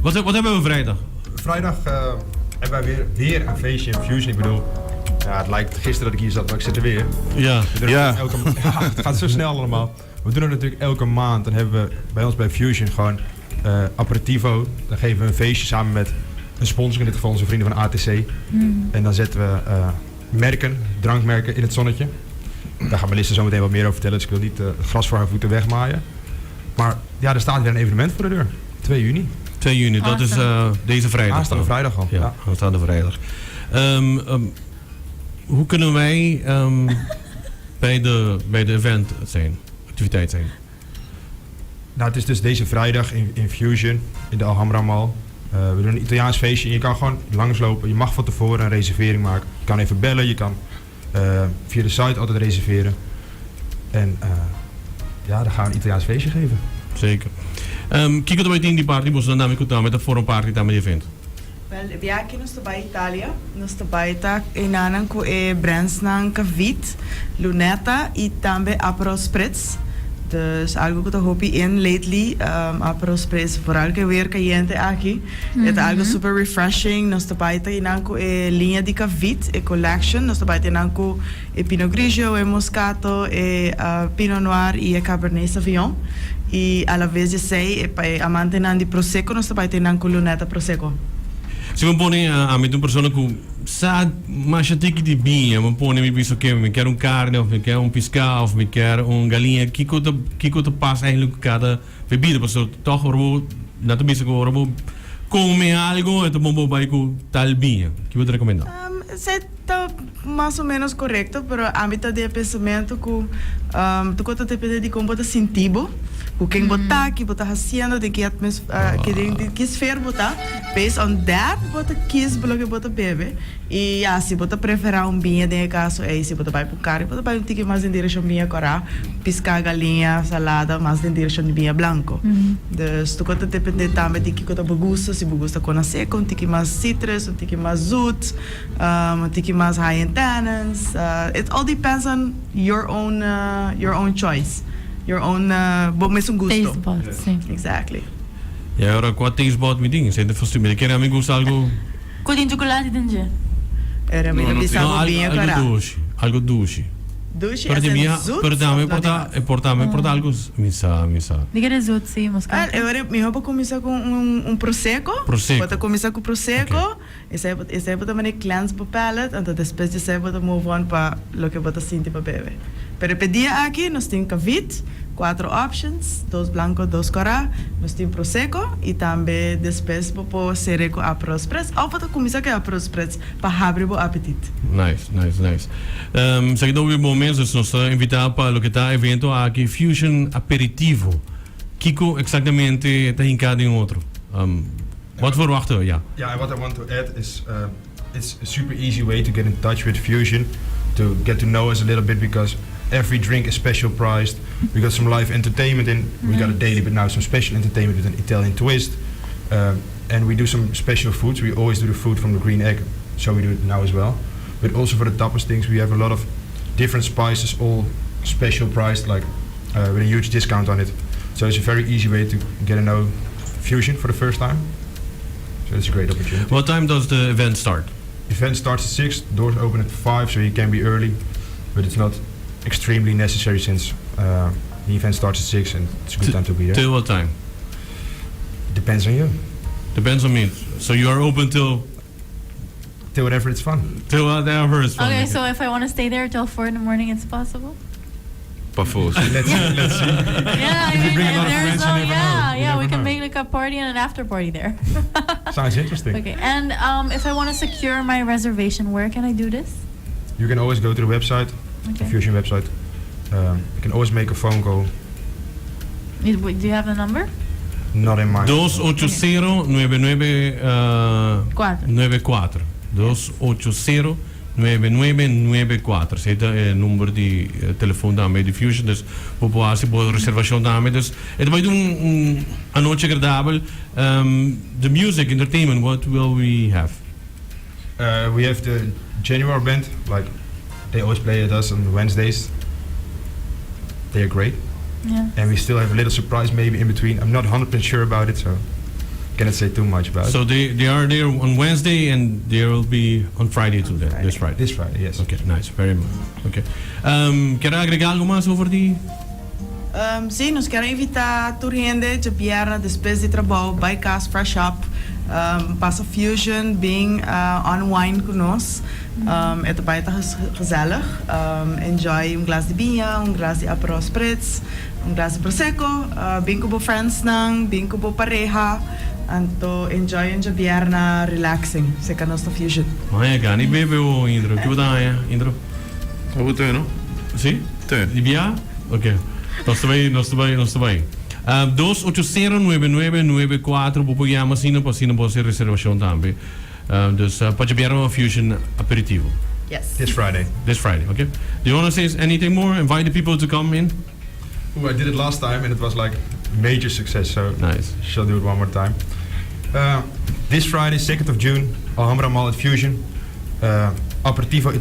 Wat hebben we vrijdag? Vrijdag hebben wij weer een feestje in Fusion. Ik bedoel, ja, het lijkt gisteren dat ik hier zat, maar ik zit er weer. We doen het elke, ja, het gaat zo snel allemaal. We doen het natuurlijk elke maand. Dan hebben we bij ons bij Fusion gewoon aperitivo. Dan geven we een feestje samen met een sponsor, in dit geval onze vrienden van ATC. En dan zetten we merken, drankmerken in het zonnetje. Daar gaat Melissa zo meteen wat meer over vertellen, dus ik wil niet het gras voor haar voeten wegmaaien. Maar ja, er staat weer een evenement voor de deur. 2 juni. 2 juni, dat is deze vrijdag. Aanstaande vrijdag al. Ja, aanstaande vrijdag. Hoe kunnen wij bij de event zijn, activiteit zijn? Nou, het is dus deze vrijdag in Fusion, in de Alhambra Mall. We doen een Italiaans feestje en je kan gewoon langslopen. Je mag van tevoren een reservering maken. Je kan even bellen, je kan via de site altijd reserveren. En ja, dan gaan we een Italiaans feestje geven. Zeker. Kiko tambe tin di parti, bo nami ku tambe ta for parti tambe di evento. Wel, biaha nos ta bai Italia, nos ta bai ta einan ku e brands nan Cavit, Lunetta i tambe Aperol Spritz. Dus algo ku ta hopi in lately, Aperol Spritz, vooral ku weer kayente aki. E ta algo super refreshing. Nos ta bai ta einan ku e liña di Cavit, e collection. Nos ta bai ta einan ku e Pinot Grigio, e Moscato, e Pinot Noir i e Cabernet Sauvignon. I a la vez esei, e pa e amantenan di Prosecco, nos ta bai ta einan ku Lunetta Prosecco. Si mi pone ami un persona ku sa masha tiki di biña, mi pone mi bisa ku mi ke un karni òf mi ke un piská òf mi ke un galiña, kiko ta pasa eigenlijk ku kada bebida? Pasobra toch ora bo nan ta bisa ku ora bo kome algo e ta bon bo bai ku tal biña. Kiko bo ta rekomendá? Esei ta mas o menos korekto, pero ami ta di e pensamentu ku tur ta depende di kon bo ta sinti bo, ku ken bo ta, ki bo ta hasiendo, den ki den ki sfeer bo ta. Based on that, bo ta kies loke bo ta bebe. I ya, si bo ta preferá un biña den e kaso ei, si bo ta bai pa un karni, bo ta bai un tiki mas den direkshon biña kòrá, piská, galiña, salada, mas den direkshon di biña blanko. Dus tur ta dependé tambe di kiko ta bo gusto, si bo gusta kona seko, un tiki mas citrus, un tiki mas zoet, un tiki mas high in tannins. It all depends on your own choice, your own bo mesun gusto. Taste buds, si. Exactly. I awor kua taste bud mi tin? Esei ta fastidio. Mi ke mi gusta algo Ku tin chocolate den dje. Era mi No, bisa no, bo algo, biña algo kòrá. dushi, algo dushi. Dushi Pero as di in mia, zoet pero tambe of por ta, no? por tambe por ta algo mi sa, mi sa. Di ke zoet, si, Wel, moscato. e mihó pa kuminsá ku un prosecco. Prosecco. Bo ta kuminsá ku prosecco. Esei bo ta manera cleanse bo palate, anto despues di esei bo ta move on pa loke bo ta sinti pa bebe. Pero e dia aki nos tin Cavit, kuater options, dos blanko, dos kòrá, nos tin prosecco i tambe despues bo por sere ku Aperol Spritz òf bo ta kuminsá ku e Aperol Spritz pa habri bo apetit. Nice. Esaki ta un bon mes, dus nos ta invitá pa loke ta evento aki, Fusion Aperitivo. Kiko eksaktamente ta hinká den otro? Wat verwachten we? Ja. Yeah, and what I want to add is it's a super easy way to get in touch with Fusion, to get to know us a little bit because every drink is special priced. We got some live entertainment in. We got a daily, but now some special entertainment with an Italian twist. And we do some special foods. We always do the food from the Green Egg, so we do it now as well. But also for the tapas things, we have a lot of different spices, all special priced, like with a huge discount on it. So it's a very easy way to get to know Fusion for the first time. So it's a great opportunity. What time does the event start? Event starts at 6, doors open at 5, so you can be early, but it's not extremely necessary since the event starts at 6 and it's a good time to be there. Till what time? Depends on you. Depends on me. So you are open till Till whenever it's fun. Till whatever is fun. Okay, so if I want to stay there till 4 in the morning, it's possible? Pafos. Let's see, let's see. Yeah, I If you mean, bring a lot of there's friends, you no, never yeah, know. You yeah, we never can know. make like a party and an after party there. Sounds interesting. Okay, and if I want to secure my reservation, where can I do this? You can always go to the website, the Fusion website. You can always make a phone call. Do you have the number? Not in mind. 280-99 Kuater. 94. 280-9994. Esei ta e number di telefòn tambe di Fusion. Dus bo por hasi bo reservashon tambe. Dus e ta bai un anochi agradabel. The music, entertainment, what will we have? We have the January band, like they always play at us on Wednesdays. They are great. And we still have a little surprise maybe in between. I'm not 100% sure about it, so get Cannot say too much about. So they are there on Wednesday and they will be on Friday too. Then, this Friday. This Friday, yes. Okay, nice, very much. Okay. Kier agrega algo mas over di? Si, nos kier invita tur hende diabierna despues di trabou, bay cas, fresh up, pasa Fusion, bin unwind cu nos. E ta bay ta gezellig. Enjoy un glas di biña, un glas di Aperol Spritz, un glas di Prosecco, bin cu bo friends nan, bin cu bo pareha, anto enjoy un diabierna relaxing, cerca nos na Fusion. Maya, gani bebe o Indro. Kico ta haya, Indro? Abo te, no? Si? Te. Di bia? Ok. Nos ta bay, nos ta bay, nos ta bay. 2809994, bo por yama asina pa asina bo haci reservacion tambe. Dus pa djabièrnè Fusion Aperitivo. Yes. This Friday. This Friday, okay. Do you want to say anything more? Invite the people to come in? Ooh, I did it last time and it was like major success, so Nice. Shall do it one more time. This Friday, 2nd of June, Alhambra Mall at Fusion. Aperitivo.